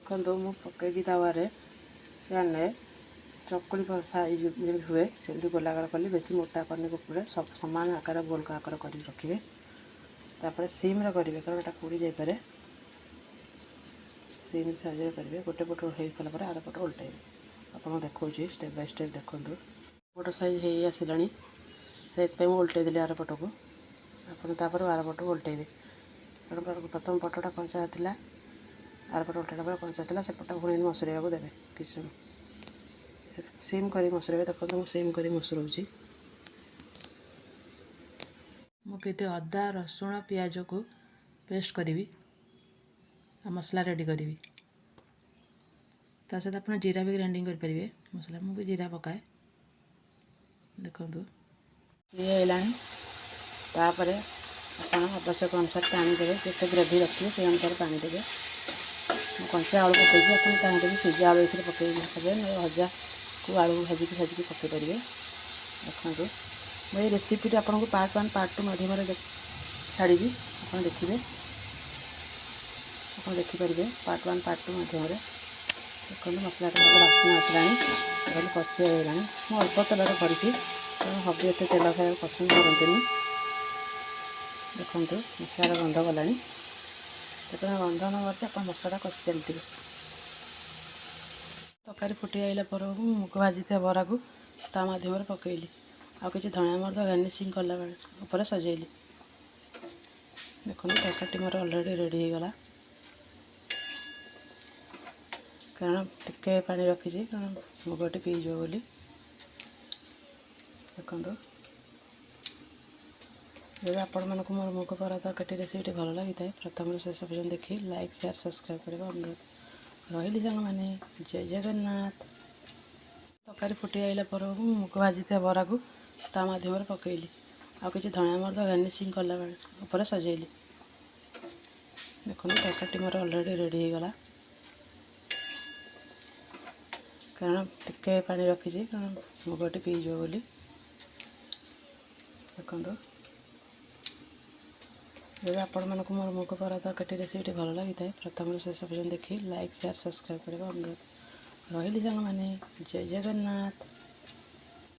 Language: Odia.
ଦେଖନ୍ତୁ, ମୁଁ ପକେଇକି ତାୱାରେ ପ୍ୟାନ୍ରେ ଚକୁଳି ସାଇଜ୍ ଯେମିତି ହୁଏ ସେମିତି ଗୋଲାକାର କଲି। ବେଶୀ ମୋଟା କରିନି, ଉପରେ ସମାନ ଆକାର ଗୋଲ ଆକାର କରିକି ରଖିବେ। ତାପରେ ସିମ୍ରେ କରିବେ, କାରଣ ଏଇଟା ପୋଡ଼ି ଯାଇପାରେ। ସିମ୍ ସାଇଜ୍ରେ କରିବେ। ଗୋଟେ ପଟ ହେଇଗଲା ପରେ ଆର ପଟ ଓଲଟାଇବେ। ଆପଣଙ୍କୁ ଦେଖାଉଛି ଷ୍ଟେପ୍ ବାଇ ଷ୍ଟେପ୍, ଦେଖନ୍ତୁ। ପଟ ସାଇଜ୍ ହେଇ ଆସିଲାଣି, ସେଥିପାଇଁ ମୁଁ ଓଲଟେଇ ଦେଲି ଆର ପଟକୁ। ଆପଣ ତାପରେ ଆର ପଟକୁ ଓଲଟେଇବେ, କାରଣ ପ୍ରଥମ ପଟଟା କଞ୍ଚା ଥିଲା, ଆର ପଟ ଓଲଟେଇଲା ପରେ କଞ୍ଚା ଥିଲା। ସେପଟ ପୁଣି ମସୁରେଇବାକୁ ଦେବେ କିଛି ସମୟ, ସିମ୍ କରି ମସୁରେଇବେ। ଦେଖନ୍ତୁ, ମୁଁ ସିମ୍ କରି ମସୁରଉଛି। ମୁଁ କେତେ ଅଦା, ରସୁଣ, ପିଆଜକୁ ପେଷ୍ଟ କରିବି ଆଉ ମସଲା ରେଡ଼ି କରିବି। ତା ସହିତ ଆପଣ ଜିରା ବି ଗ୍ରାଇଣ୍ଡିଙ୍ଗ କରିପାରିବେ ମସଲା। ମୁଁ ବି ଜିରା ପକାଏ। ଦେଖନ୍ତୁ, ଇଏ ହେଲାଣି। ତାପରେ ଆପଣ ଆବଶ୍ୟକ ଅନୁସାରେ ପାଣି ଦେବେ। ଯେତେ ଗ୍ରେଭି ରଖିବେ ସେଇ ଅନୁସାରେ ପାଣି ଦେବେ। ମୁଁ କଞ୍ଚା ଆଳୁ ପକାଇଛି, ଆପଣ ଚାହିଁଲେ ବି ସିଝା ଆଳୁ ଏଥିରେ ପକାଇକି ଦେବେ, ନହେଲେ ଭଜାକୁ ଆଳୁ ଭାଜିକି ଭାଜିକି ପକାଇ ପାରିବେ। ଦେଖନ୍ତୁ, ମୁଁ ଏଇ ରେସିପିଟି ଆପଣଙ୍କୁ ପାର୍ଟ 1, ପାର୍ଟ 2 ମାଧ୍ୟମରେ ଛାଡ଼ିବି, ଆପଣ ଦେଖିବେ, ଆପଣ ଦେଖିପାରିବେ ପାର୍ଟ 1, ପାର୍ଟ 2 ମାଧ୍ୟମରେ। ଦେଖନ୍ତୁ, ମସଲାଟା ଭଲ ବାସ୍ନା ଆସିଲାଣି, ଭଲ କଷି ହେଇଗଲାଣି। ମୁଁ ଅଳ୍ପ ତେଲରେ କରିଛି, କାରଣ ହବି ଏତେ ତେଲ ଖାଇବାକୁ ପସନ୍ଦ କରନ୍ତିନି। ଦେଖନ୍ତୁ, ମସଲାର ଗନ୍ଧ ଗଲାଣି। ଯେତେବେଳେ ଗନ୍ଧ ନ କରିଛି, ଆପଣ ମସଲାଟା କଷି ଚାଲିଥିବେ। ତରକାରୀ ଫୁଟି ଆଇଲା ପରକୁ ମୁଁ ମୁଗ ଭାଜିଥିବା ବରାକୁ ତା ମାଧ୍ୟମରେ ପକାଇଲି ଆଉ କିଛି ଧଣିଆ ପତ୍ର ଗାର୍ନିସିଂ କଲାବେଳେ ଉପରେ ସଜେଇଲି। ଦେଖନ୍ତୁ, ତରକାରୀଟି ମୋର ଅଲରେଡ଼ି ରେଡ଼ି ହେଇଗଲା। କାରଣ ଟିକେ ପାଣି ରଖିଛି, କାରଣ ମୁଗଟି ପିଇଯିବ ବୋଲି। ଦେଖନ୍ତୁ, ଯଦି ଆପଣମାନଙ୍କୁ ମୋର ମୁଗ ବରା ତରକାରୀ ରେସିପିଟି ଭଲ ଲାଗିଥାଏ, ପ୍ରଥମରୁ ଶେଷ ପର୍ଯ୍ୟନ୍ତ ଦେଖି ଲାଇକ୍, ସେୟାର, ସବସ୍କ୍ରାଇବ୍ କରିବା ଅନୁରୋଧ ରହିଲି ସାଙ୍ଗମାନେ। ଜୟ ଜଗନ୍ନାଥ। ତରକାରୀ ଫୁଟି ଆଇଲା ପରକୁ ମୁଁ ମୁଗ ଭାଜିଥିବା ବରାକୁ ତା ମାଧ୍ୟମରେ ପକାଇଲି ଆଉ କିଛି ଧଣିଆ ପତ୍ର ଗାର୍ନିସିଂ କଲାବେଳେ ଉପରେ ସଜେଇଲି। ଦେଖନ୍ତୁ, ତରକାରୀଟି ମୋର ଅଲରେଡ଼ି ରେଡ଼ି ହେଇଗଲା। କାରଣ ଟିକେ ପାଣି ରଖିଛି, କାରଣ ମୁଗଟି ପିଇଯିବ ବୋଲି। ଦେଖନ୍ତୁ, ଯଦି ଆପଣମାନଙ୍କୁ ମୋର ମୁଗ ବରା ତରକାରୀ ରେସିପିଟି ଭଲ ଲାଗିଥାଏ, ପ୍ରଥମରୁ ଶେଷ ପର୍ଯ୍ୟନ୍ତ ଦେଖି ଲାଇକ୍, ସେୟାର, ସବସ୍କ୍ରାଇବ୍ କରିବା ଅନୁରୋଧ ରହିଲି ସାଙ୍ଗମାନେ। ଜୟ ଜଗନ୍ନାଥ।